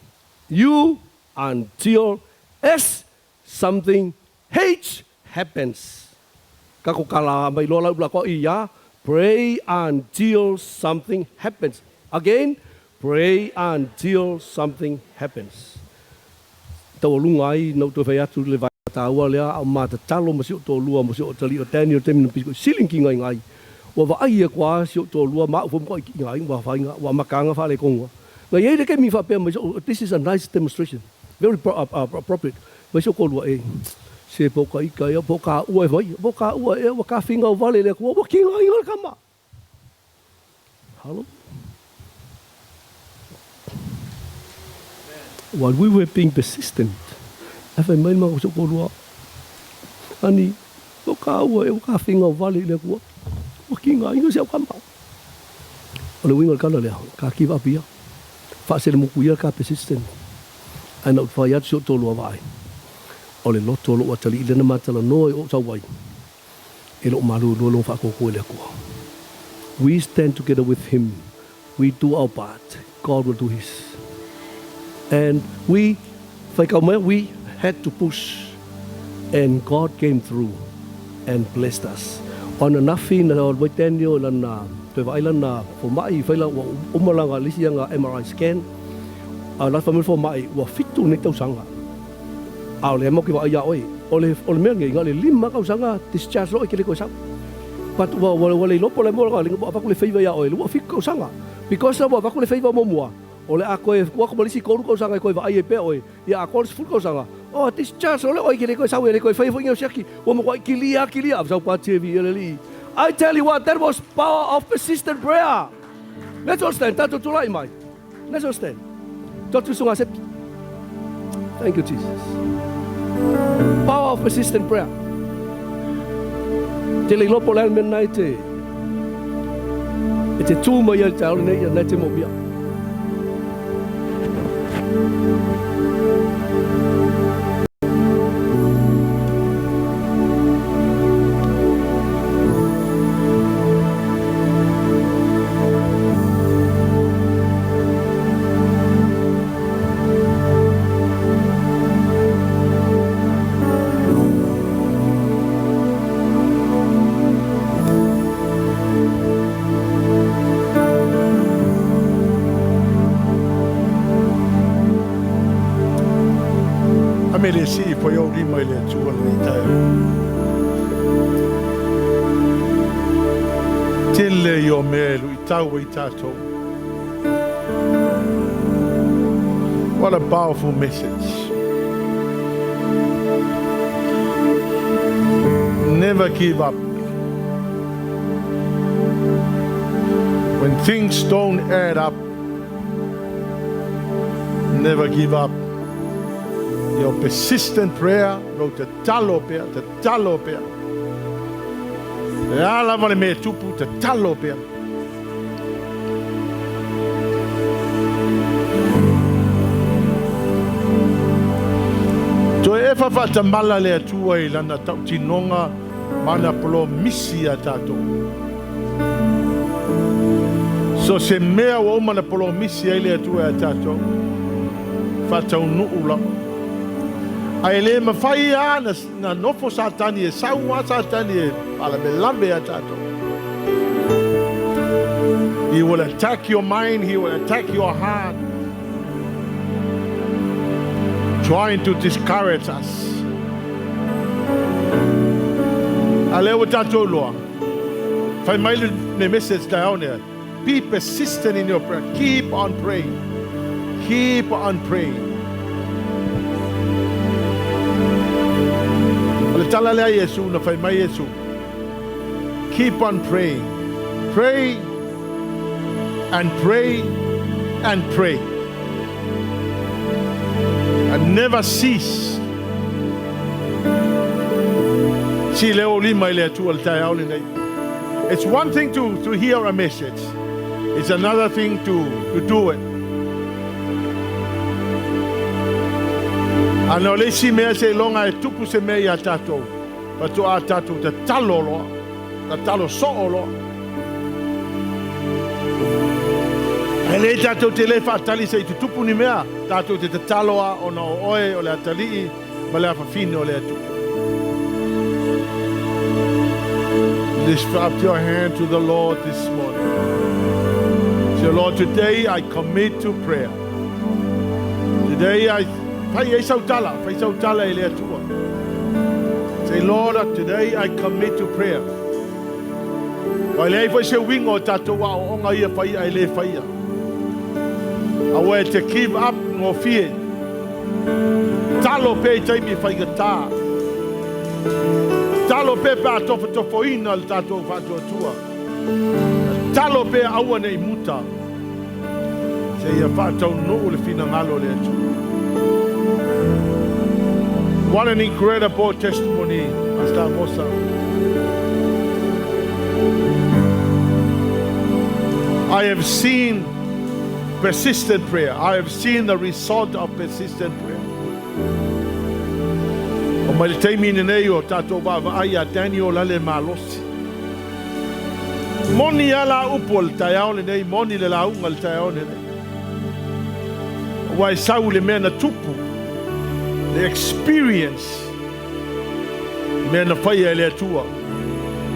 U, until, S, something, H happens. Ka ko kala mai loa la upu la koa i ia, pray until something happens. Again, pray until something happens. Taualuga ai na ou toe fai atu le vaega taua lea a o matatalo ma si ou toalua ma si ou atalii o Daniel taimi na pisi sili ki ngai ngai. Ua vaai aku a si ou toalua ma au foi ma koa i ngai ua afaina ua amataga faalekoga. Na iai le taimi faapea mai so this is a nice demonstration very appropriate. Mai si ou toalua e se po ka ika ea po ka ua e fai po ka ua ea ua ka fingau vale le Atua ua kinga inga le kama. Halo. While we were being persistent, e fai mai ma si ou toalua, ani po ka ua ea ua ka fingau vale le Atua ua kinga inga si au kama. O le uiga o le tala lea, ka give up ia. Faaselemutu ia ka persistent. Ae na ou fai atu si ou toalua vaai. O le loto o lou atalii lea na matalanoa i ou sau ai, e lou malulu lona faatoatoa i le Atua. We stand together with him, we do our part, God will do his. And we, faitau mai, we had to push and God came through and blessed us. O ananafi na alu ai Daniel i lana toe vaai lana fomai, fai la ua uma lana le isi ana MRI scan, a la fai mai le fomai ua fitu nei tausaga. A o lea matou te vaai ia oe, o le o le mea lenei na o le lima tausaga discharge loa oe e te le toe sau. But ua ua le iloa po o le a le mea ua avatu le favour ia oe ua fitu tausaga. Because ua avatu le favour muamua, o le a toe tuu atu ma le isi tolu tausaga e toe vaai ai pea oe, ia atoa le sefulu tausaga, oh discharge loa oe e te le toe sau e le toe faia foi ni au siaki, ua matuai kilia kilia, sau pa TV e le alii. I tell you what, that was power of persistent prayer. Let's all stand, tatou tulai mai. Let's all stand. Totu sunga sepi. Thank you, Jesus. Power of persistent prayer. Te le iloa po o le a le mea lena e te e te tū mai ai i le taeao lenei, ia lena e te moomia. Ame le sii foi ou lima i le Atua lenei taeao. Tele ia o mea e luitau ai tatou. What a powerful message. Never give up. When things don't add up, never give up. Your persistent prayer, lou tatalo pea, tatalo pea. E a lava le mea e tupu, tatalo pea. Toe efa faatamala le Atua i lana tautinoga ma ana polomisi iā tatou. So se mea ua uma ona polomisi ai le Atua iā tatou, faataunuu lava. Ae le mafai lava na nofo Satani e sau lava Satani e faalavelave iā tatou. He will attack your mind, he will attack your heart, trying to discourage us. A lea ua tatou iloa, fai mai le message taeao nei, be persistent in your prayer, keep on praying, keep on praying. O le tala lea a Iesu na fai mai Iesu, keep on praying, pray and pray and pray, and never cease. Si leo lima i le Atua le taeao lenei. It's one thing to hear a message. It's another thing to do it. Ana o le isi mea seiloga e tupu se mea iā tatou, faatoa tatou tatalo loa, tatalo soo loa. Ae le tatou te le faatali se i tutupu ni mea, tatou te tatalo a ona o oe o le Atalii ma le Afafine o le Atua. Lift up your hand to the Lord this morning. Say, Lord, today I commit to prayer. Today I fai ai sau tala, fai sau tala i le Atua. Say, Lord, today I commit to prayer. Wa leai foi se uiga o tatou aoaoga ia faia ae le faia. Aua e te give up gofie. Talo pea i taimi faigata. Talo pea pe a tofotofoina le tatou faatuatua. Talo pea aua ne i muta. Seia faataunuu le finagalo o le Atua. What an incredible testimony, Pastor Amosa. I have seen persistent prayer. I have seen the result of persistent prayer. O mai le taimi lenei o tatou vaavaai ia Daniel la le malosi. Moni a la upu o le taeao lenei, moni le lauga le taeao lenei. Aua e sau le mea na tupu, le experience, mea na faia e le Atua.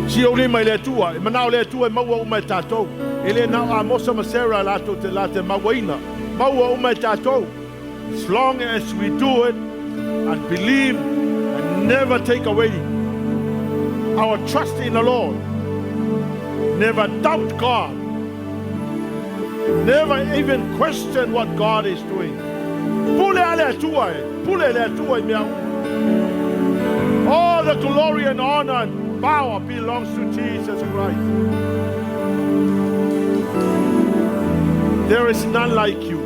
Si ou lima i le Atua, e manao le Atua e maua uma e tatou. E le na o Amosa ma Sarah latou te la te mauaina. Maua uma e tatou. As long as we do it and believe and never take away our trust in the Lord. Never doubt God. Never even question what God is doing. Pule a le Atua e. Pule le Atua i mea uma. All the glory and honor and power belongs to Jesus Christ. There is none like you.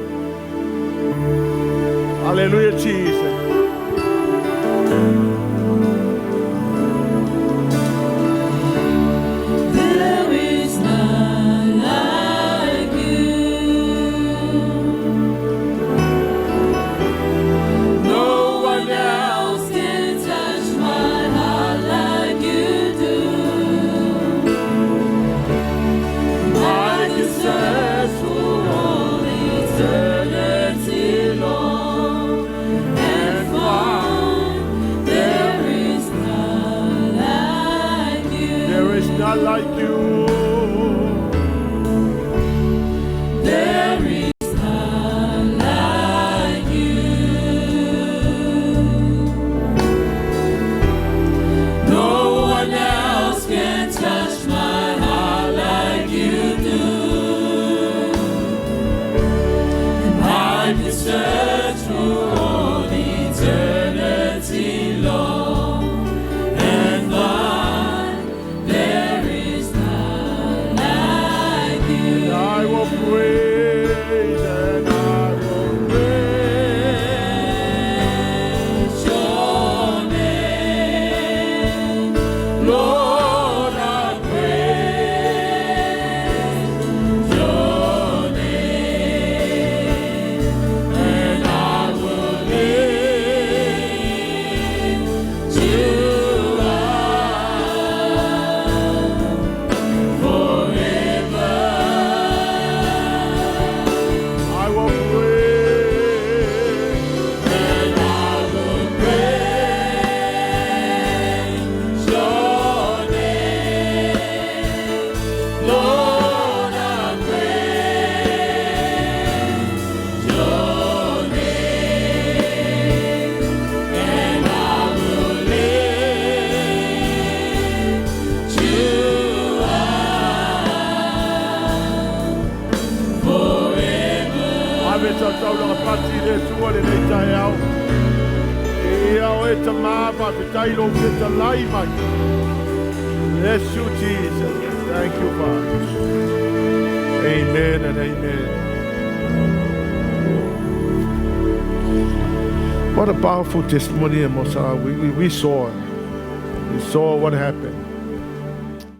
Hallelujah, Jesus. There is none like you. No one else can touch my heart like you do. I could search for all eternity long and find there is none like you. There is none like you. There is none like you. No one else can touch my heart like you do. And I could search for all eternity long and find there is none. sau taulaga pati i le Atua lenei taeao. Ia oe Tama, faafetai lou fetalai mai. Bless you, Jesus. Thank you, Father. Amen and amen. What a powerful testimony, Mosa. We saw it. We saw what happened.